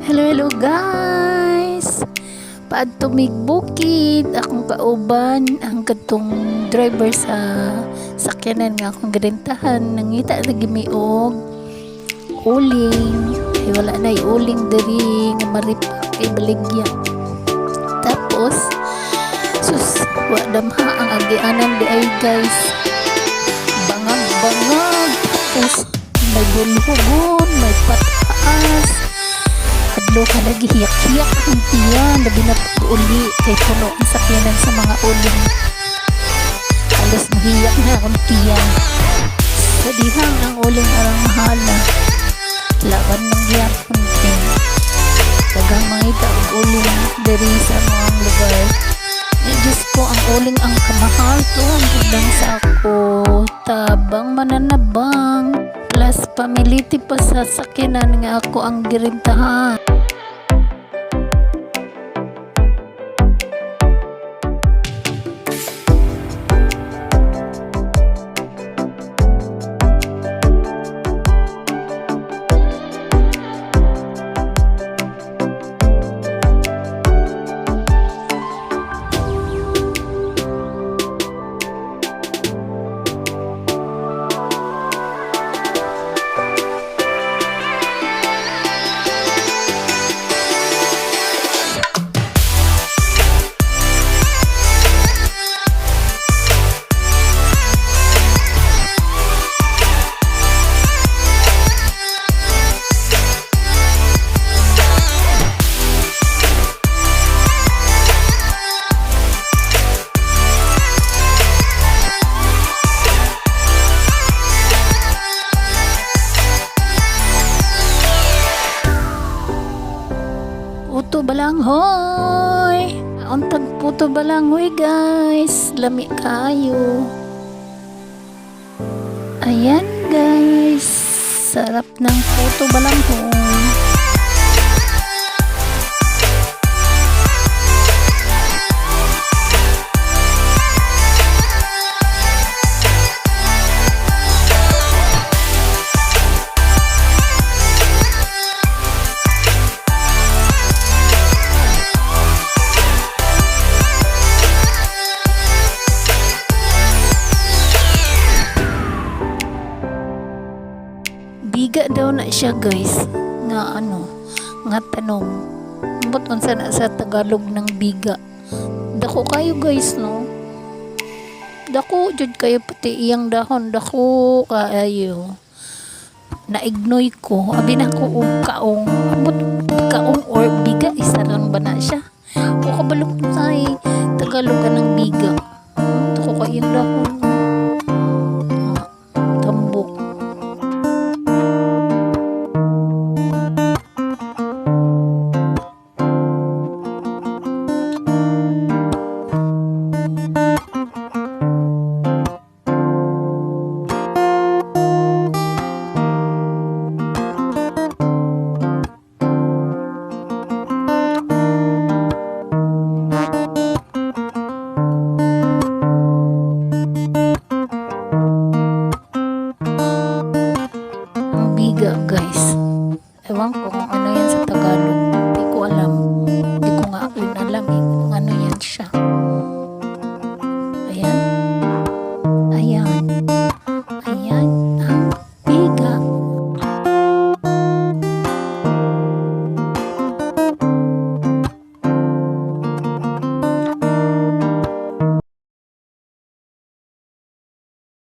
Hello, hello guys! Paadto mig bukid, akong kauban ang katong driver sa sakyanan nga akong girentahan. Nangita lagi mi og uling. Ay, wala na uling diri nga maripak kay baligya. Tapos, sus, wa damha ang agianan di ay, guys. Bangag bangag. Tapos may bulhugon, may pataas. Hadlo ka lagi, hiyak-hiyak ang tiyan, labi na pag uli kay puno ang sakyanan sa mga uling. Halos nahiyak na akong tiyan. Sa dihang ang uling arang mahala. Laban ng gyapon kay daghang mangita og uling diri sa mga lugar. Eh, Diyos ko, ang uling ang kamahal to. Ang lang sa ako. Tabang mananabang. Plus, pamiliti pa sa sakyanan nga ako ang girintahan. Puto balanghoy! Untag puto balanghoy, guys. Lami kayo. Ayan, guys. Sarap ng puto balanghoy. Biga daw na siya, guys, nga ano, nga tanom. Ambot unsa na sa Tagalog ng biga. Dako kayo, guys, no? Dako jud kayo, pati iyang dahon dako kaayo. Naignoy ko, abi na ko og kaong. Ambot kaong or biga, isa lang ba na siya? O kabalo ko sa Tagalog ka ng biga. Dako kayong dahon. Ah, tambok. Ang biga, guys. Ewan ko kung ano yan sa Tagalog.